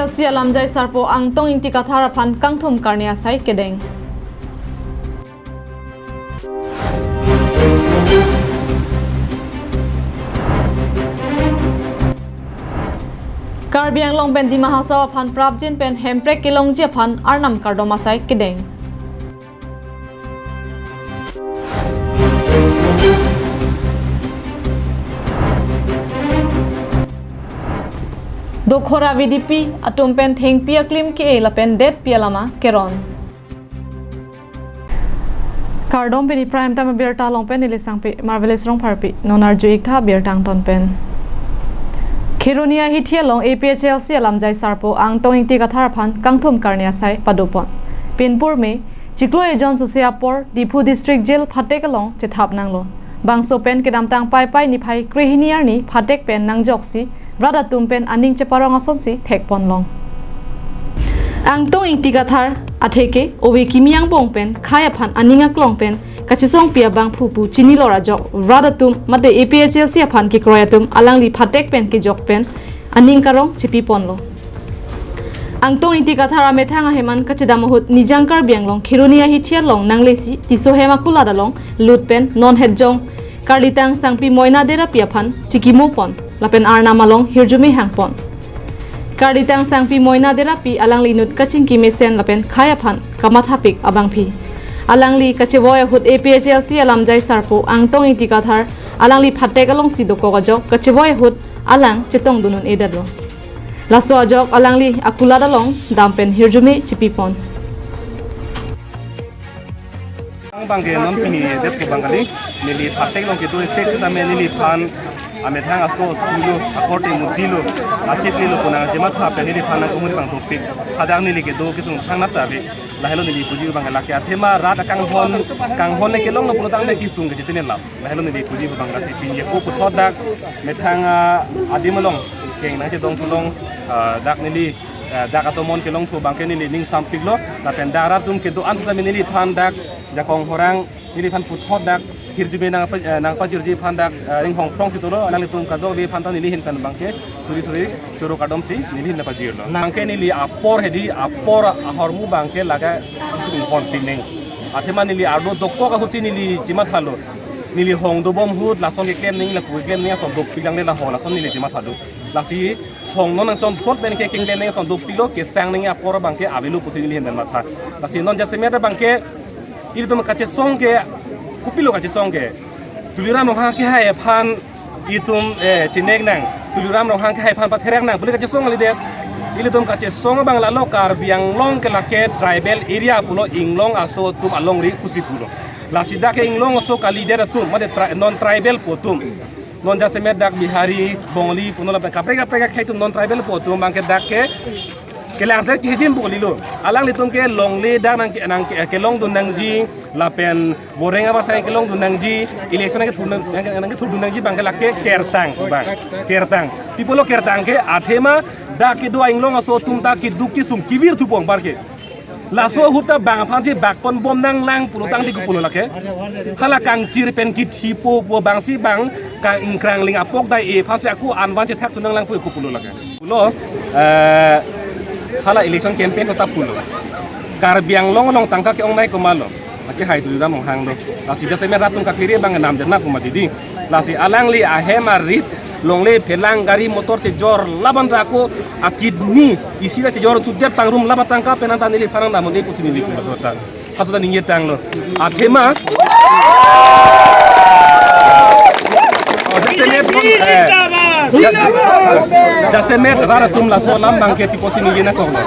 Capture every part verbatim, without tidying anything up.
Si alamjai sarpo Angtong Ingti Kathar aphan kangthum karne asai kedeng. Karbi Anglong pen Dima Hasao aphan prapjin pen hemprek kelongji aphan arnam kardom asai kedeng. Dokhora V D P atum pen thengpi aklim ke-e lapen detpi alama keron. Kardom, pini Prime Time abirta along pen neli sangpi Marvelous Rongpharpi. Non arju-ik tha birta angton pen. Kheroni ahithi along A P H L C alamjai sarpo Angtong Ingti Kathar aphan kangthum karne asai padopon. Pinpur me, chiklo ejon sose apor Diphu District Jail phatek along chethap nanglo. Bangso pen kedamtang Paipai niphai krehini arni phatek pen nangjoksi rat atum pen aning cheparong asonsi thekponlong. Angtong Ingti Kathar atheke ove kimi angbong pen khei aphan aning aklong pen kachesongpi abangphu pu chinilor ajok rat atum mate A P H L C aphan kekroi atum alangli phatek pen kejok pen aning karong chepiponlo. Angtong Ingti Kathar amethang ahem an kachedam ahut Nijang Karbi Anglong Kheroni ahithi along nanglesi Tisso hem akulat along lut pen non hetjong karlitang sangpi Moina Derapi aphan chikimopon lapen arnam along hirjume hangpon. Karlitang sangpi Moina Derapi alangli inut kachingki mesen lapen khei aphan kamathapik abangpi. Alangli kachevoi ahut A P H L C alamjai sarpo Angtong Ingti Kathar alangli phatek alongsi dokok ajok kachevoi ahut alang chetongdun un-edetlo. Laso ajok alangli akulat along dam pen hirjume chipipon. Abang ke non pini det ke bang kali, neli phatek along kedo isi sitame neliphan amethang aso sulo, akorte mutilo, achit lilo pu nangchematha pen neliphan nangkumuri abang topik. Hadak neli kedo kesung thangnat ta ave. Lahelo neli puji abang ke lake athema rat akanghon, kanghon le kelonglo pulotangte kesung ke chitine lap. Lahelo neli puji abang ke si pini ako puthot dak methang, ah, adim along keng nangchedong thulong, ah, dak neli, ah, dak atomon kelongthu abang ke neli ning sampiklo, lapen dak rat atum kedo-an sitame neliphan dak jakong horang neliphan puthot dak hirjume nang pa-, eh, nangpajirji aphan dak, eh, Ringhong Phrong si dolo, alanglitum kadokave aphan ta neli ahin pen abang ke suri suri choro kardom si neli ahin nangpajirlo. Nang ke neli apor hedi, apor ahormu abang ke lake tung pon pining. Athema neli arlo dokok ahut si neli chemathalo. Neli hong dobom ahut lason keklem nangji, lapu keklem nangji ason dopik lang le laho, lason neli chemathalo. Lasi hong non nangchonpon pen ke keklem nangji ason dopiklo, kesang nangji apor abang ke avelo pusi neli ahin pen matha. Lasi non jasemet abang ke ilitum kachesong ke, kopilo kachesong ke, Tuliram Ronghang kehai aphan itum, eh, chinek nang, Tuliram Ronghang kehai aphan patherak nang, bule kachesong kalidet. Ilitum kachesong abang lalo Karbi Anglong ke lake tribal area pulo, inglong aso atum alongri pusi pulo. Lasi dak ke inglong aso kalidet atum, mate tri-, non tribal pu atum. Non jasemet dak Bihari, Bongali, puno lapen kaprek kaprek akhei atum non tribal pu atum abang ke dak ke kelang se kehijim pu kalilo. Alanglitum ke longle dak nang ke, nang ke, kelongdun nangji, lapen boreng abang sai kelongdun nangji, election nang kethur nang, nang, nang kethurdun nangji abang ke lake kertang abang. Kertang. Pi pulo kertang ke athema dak kedo inglong aso atum ta keduk kesung kevir thupo anpar ke. Laso ahut ta bang aphan si bakpon bom nanglang pulotangte kopulo lake. Hala kangchir pen kethipo pu abang si bang ka ingkrangling apok dai-e aphan si ako anvan chethak thu nanglang pu kopulo lake. Pulo, eh, hala election campaign ta pulo. Karbi Anglong along tangka ke-ongnei komatlo. Lake hai Tuliram Ronghang do. Lasi jasemet rat atum kakiri abang namjana komat didi. Lasi alangli ahem arit longle phelang gari motor chejor laban ra ako akidney isi ra chejor sudet pangrum laban tangka pen anta neliphan nangdamnon-e pusi neli pu sota. Hasuta ningje tanglo. Athema. Oh, jasemet, eh, ja-, jasemet rat atum laso alam abang ke pi pusi ningje nangkoklo.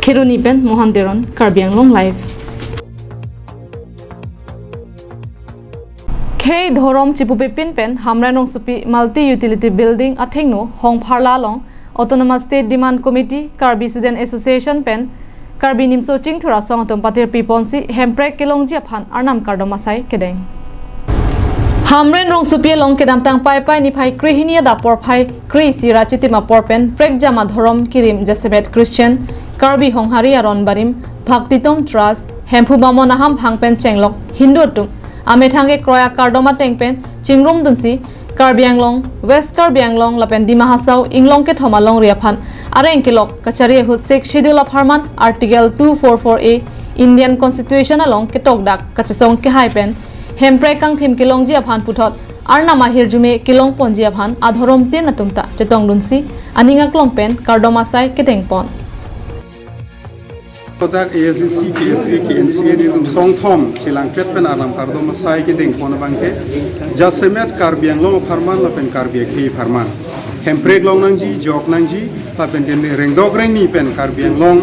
Kheroni pen Mohan Teron, Karbi Anglong Live. Khei dhorom chipupepin pen Hamren Rongsopi Multi Utility Building athengno Hongpharla along Autonomous State Demand Committee, Karbi Student Association pen Karbi Nimso Chingthur Asong atum patirpiponsi hemprek kelongji aphan arnam kardom asai kedeng. Hamren Rongsopi along kedamtang Paipai niphai krehini adap porphai kre-isi ra chitim apor pen prekjam adhorom kirim jasemet Christian, Karbi Honghari Aron Barim, Bhaktitom Trust, Hemphu Bamon Aham Phang pen chenglok Hindu atum amethang kekroi akardom ateng pen chingrumdunsi Karbi Anglong, West Karbi Anglong lapen Dima Hasao inglong kethom alongri aphan areng kelok kachari ahut Sixth Schedule apharman Article two four four A Indian Constitution along ketokdak kachesong kehai pen hemprek kangthim kelongji aphan puthot Arnam ahirjume kelongponji aphan adhorom tin atum ta chetongdunsi aning aklong pen kardom asai kedengpon. Kodak A S D C, K S A, K N C A nelitum songthom chelangpet pen Arnam kardom asai kedengpon abangke jasemet Karbi Anglong apharman lapen Karbi akhei apharman hemprek long nangji, jok nangji, lapen den rengdok rengni pen Karbi Anglong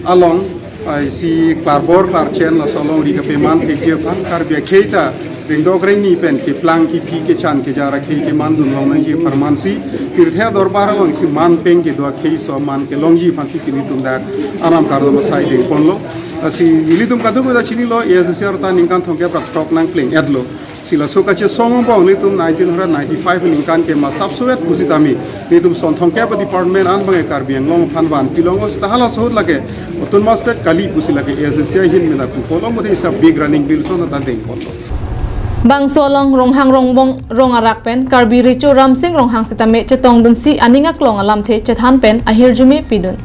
along, ah, isi klarbor klarchen laso alongri kapeman thekji aphan Karbi akhei ta rengdok rengni pen keplang kephi kechan kejar akhei kemandun long nangji apharmansi pirthe adorbar along isi man peng kedo akhei aso man kelongji aphansi nelitum dak Arnam kardom asai dengponlo. Lasi nelitum kadokave ta chinilo, A S D C arta ningkan thomkep rak throk nangpleng-etlo. Si laso kachesong angbong nelitum nineteen hundred ninety-five ningkan ke masap suet pusitame nelitum son thomkep department an abang Karbi Anglong aphan vanpi longlo, seta halaso ahut lake Autonomous State kali pusi lake A S D C ahin mena pupo lo, mate isa big running bill ason ta dengponlo. Bangso along Ronghang Rongbong rong arak pen Karbi Recho Ramsing Ronghang sitame chetongdunsi aning aklong alamthe chethan pen ahirjume pidun.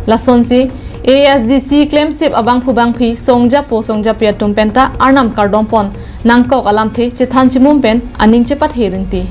Lasonsi A S D C klemsip abangphu bangphi songjapo songjapi atum penta Arnam kardompon nangkok alamthe chethan chimum pen aning chepathe rinti.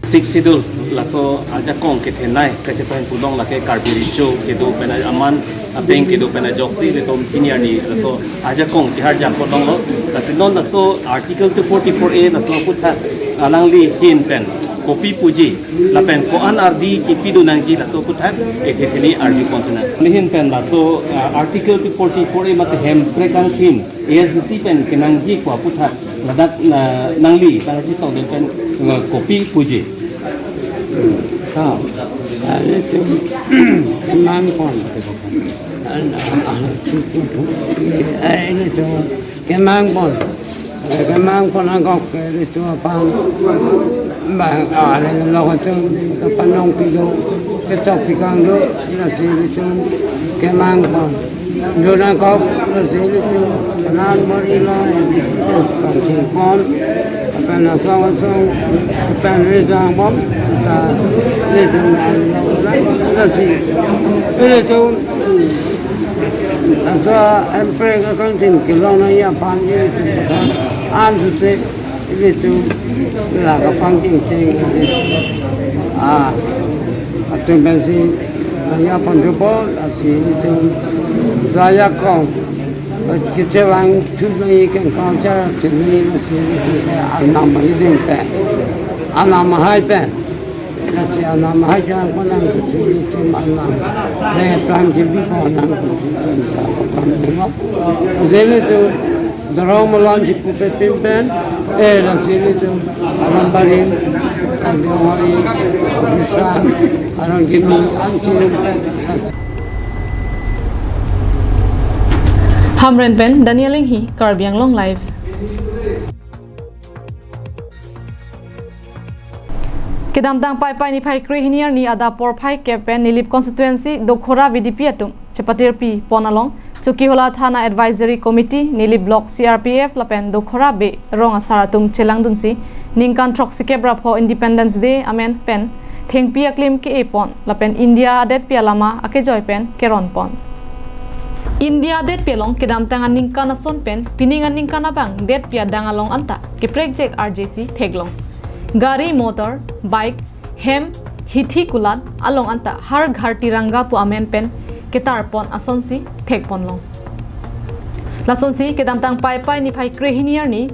Sixth Schedule laso ajakong kethenei kachethan pulong lake Karbi Recho kedo pen aman apeng kedo pen ajoksi ilitum pini arni laso ajakong chihar jakpo longlo. Lasi non laso Article two forty-four A laso aputhak alangli ahin pen kopi puji lapen ko-an ardi chipidun nangji laso aputhak ethe theni arjupon sinang. Neli ahin pen laso, ah, Article two forty-four A mate hemprek kangthim A S D C pen kenangji ko aputhak ladak, ah, nangli tangji tongdun pen, ah, kopi puji. Ah, ah, ilitum kemangpon. Ah, ah, ah, ilitum kemangpon. Kemangpon nangkok ke ilitum aphan. Ba, ah, ilitum lo atum kapanong pilo, ketok pikang do, lasi ilitum kemangpon. Dun nangkok, lasi ilitum, nan mori lo, ilitum kangthim pon, lapen asong asong, lapen rijang bom, ta, ilitum, lasi, ilitum, laso hemprek akangthim kelong nangji aphan, ilitum, ansose, ilitum, la kapangcheng cheng, ah, atum pensi, nangji aphan thupo, lasi ilitum, saya kong. Kechevang thut nangji kengkong cha thut nangji lasi Arnam arideng pen. Arnam ahai pen. Lasi Arnam ahai cha konang kusi ilitum Arnam. Lasi plan kebi konang kusi ilitum ta plan dengok. Lasi ilitum dorong malon si pupe pim pen. Eh, lasi ilitum alam barim. Lasi hori bisa arong kimi an chilum pen. Hamren pen Daniel Enghi, Karbi Anglong Live. Kedamtang Paipai niphai krehini arni adap porphai kep pen Nilip constituency Dokhora V D P atum chepatirpi pon along Chokihola Thana Advisory Committee, Nilip Block C R P F lapen Dokhora Bey arong asar atum chelangdunsi ningkan throksikep ra pho Independence Day amen pen thengpi aklim ke-e pon lapen India adetpi alama akejoi pen keron pon. India adetpi along kedamtang aningkan ason pen pining aningkan abang detpi adang along anta keprekjek arjesi theklong. Gari, motor, bike, hem, hithi kulat along anta Har Ghar Tiranga pu amen pen ketar pon asonsi thek ponlong. Lasonsi kedamtang Paipai niphai krehini arni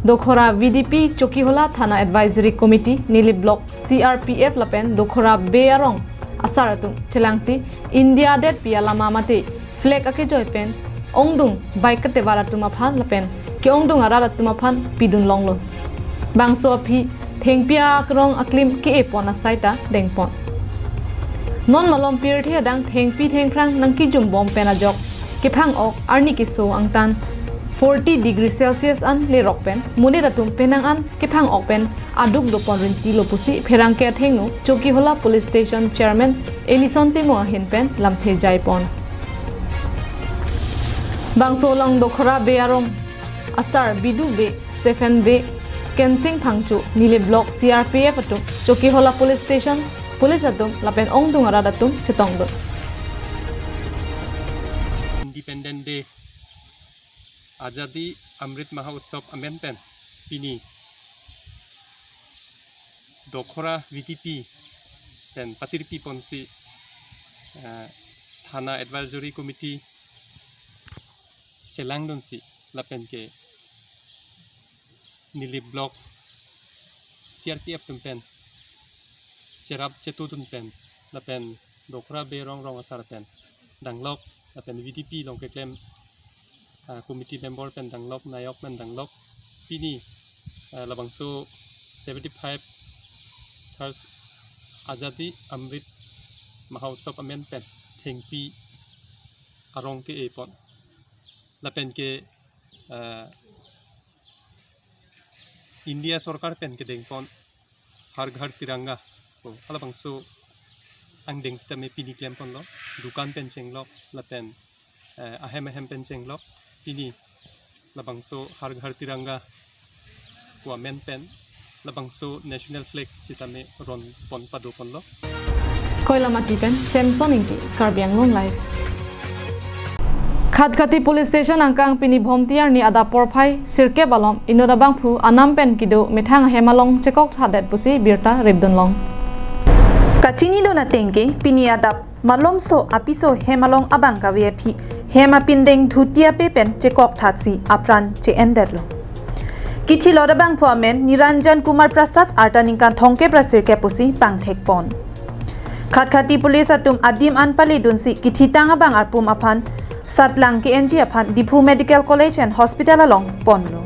Dokhora V D P Chokihola Thana Advisory Committee, Nilip Block C R P F lapen Dokhora Bey arong asar atum chelangsi India adetpi alama mate flag akejoi pen ongdung bike ketevar atum aphan lapen ke-ongdung arat atum aphan pidun longlo. Bangso aphi thengpi akrong aklim ke-e pon asai ta dengpon. Non malom pirthe adang thengpi thengphrang nangkijum bom pen ajok kephang-ok arni keso angtan forty degree Celsius an lerok pen monit atum penang an kephang-ok pen aduk dopon rinti lo pusi pherangke athengno Chokihola Police Station Chairman Ellison Timung ahin pen lamthe jaipon. Bangso along Dokhora Bey arong asar Bidu Bey, Stephen Bey, Kensing Phangcho, Nilip Block C R P F atum, Chokihola Police Station Police atum lapen ongdung arat atum chetongdun. Independence Day, Azadi Amrit Mahotsav amen pen pini Dokhora V D P pen patirpi ponsi, eh, Thana Advisory Committee chelangdunsi lapen ke Nilip Block C R P F atum pen cherap chetudun pen lapen Dokhora Berong Rong Asar pen danglok lapen V D P along keklem, ah, committee member pen danglok, nayok pen danglok, pini, ah, labangso seventy-five third Azadi Amrit Mahotsav amen pen thengpi arong ke-e pon lapen ke, ah, India sorkar pen kedeng pon Har Ghar Tiranga, oh, halabangso angdeng sitame pini klem ponlo, dukan pen chenglok lapen, eh, ahem ahem pen chenglok, pini labangso Har Ghar Tiranga pu amen pen labangso national flag sitame ron pon pado ponlo. Koilamati pen Samson Ingti, Karbi Anglong Live. Khatkhati Police Station angkang pini Bhomti arni adap porphai sirkep alom inut abangphu anam pen kedo methang ahem along chekok thadet pusi birta ripdun long. Kachinidun ateng ke pini adap malomso apiso hem along abang kave aphi hem apindeng dhuti ape pen chekok thatsi apran che-endetlo. Kithilot abangphu amen Niranjan Kumar Prasad, arta ningkan thomkep ra sirkep pusi pangthek pon. Khatkhati Police atum adim an paledunsi kithitang abang arpum aphan satlang ke-enji aphan Diphu Medical College and Hospital along ponlo.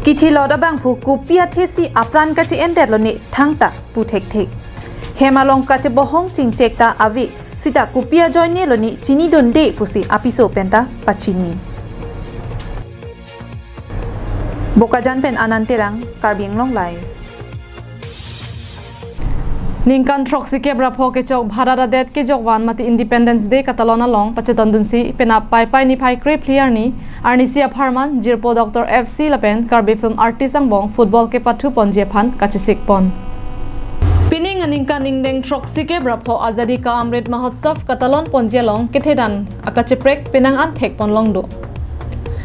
Kithilot abangphu kopi athesi apran kache-endetlo ne thangta pu thekthe. Hem along kachebohong chingchek ta ave, sita kopi ajoine lo ne chinidunde pusi apiso penta pachini. Bokajan pen Anand Terang, Karbi Anglong Live. Ningkan throksikep ra pho kechok Bharat adet kejokvan mate Independence Day katalon along pachetondunsi penap Paipai niphai krephli arni, arnisi apharman, jirpo Doctor F C lapen Karbi film artist angbong football kepathu ponji aphan kachesik pon. Pining aningkan ingdeng throksikep ra pho Azadi Ka Amrit Mahotsav katalon ponji along kethedan akacheprek penang an thek pon long do.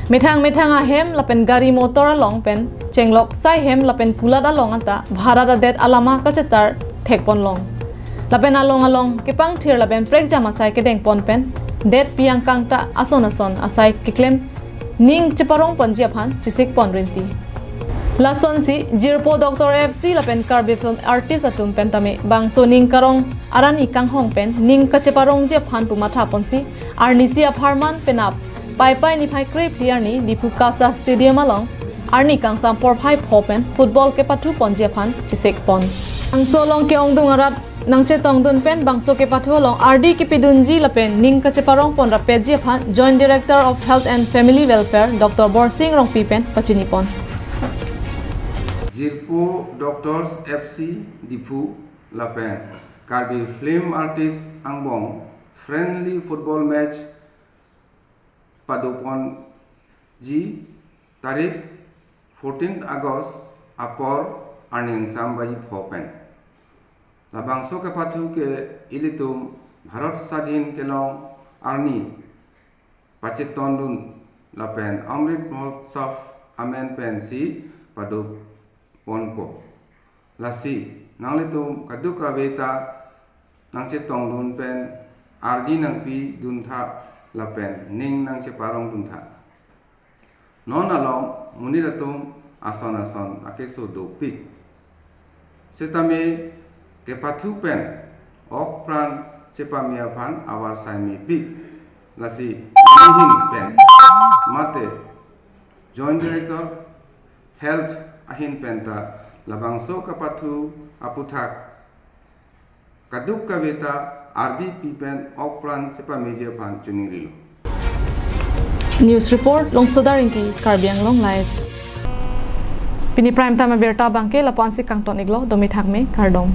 Methang methang ahem lapen gari motor along pen chenglok, saihem lapen kulat along anta Bharat adet alama kachetar thek pon long. Lapen along along kepangthir lapen prekjam asai kedeng pon pen detpi angkang ta ason ason asai keklem ning cheparong ponji aphan chesik pon rinti. Lasonsi jirpo Doctor F C lapen Karbi film artist atum pen tame bangso ning karong arani kanghong pen ning kacheparongji aphan pu matha ponsi arnisi apharman penap Paipai niphai krephli arni Diphu Kasa Stadium along arni kangsam porphai pho pen football kepathu ponji aphan chesik pon. Angso along ke-ongdung arat nangchetongdun pen bangso kepathu along ardi kepidunji lapen ning kacheparong pon rapetji aphan Joint Director of Health and Family Welfare Doctor Borsing Rongpi pen pachini pon. Jirpo Doctors F C Diphu lapen Karbi film artist angbong friendly football match padoponji tarik fourteen August apor arni kangsam baji pho pen. Labangso kepathu ke ilitum Bharat Sadhin kelong arni pachetondun lapen Amrit Mahotsav amen pensi padopon po. Lasi nanglitum kadokave ta nangchetongdun pen ardi nangpidun tha lapen ning nangcheparongdun tha. Non along monit atum ason ason akeso dopik. Setame kepathu pen ok pran chepame aphan avarsai mepik. Lasi nelihin pen mate Joint Director Health ahin penta labangso kepathu aputhak kadokave ta ardi pi pen ok pran chepameji aphan chiningrilo. News report, Longsodar Ingti, Karbi Anglong Live. Pini prime time abirta abangke lapu-ansi kangton-iklo, domi thakme, kardom.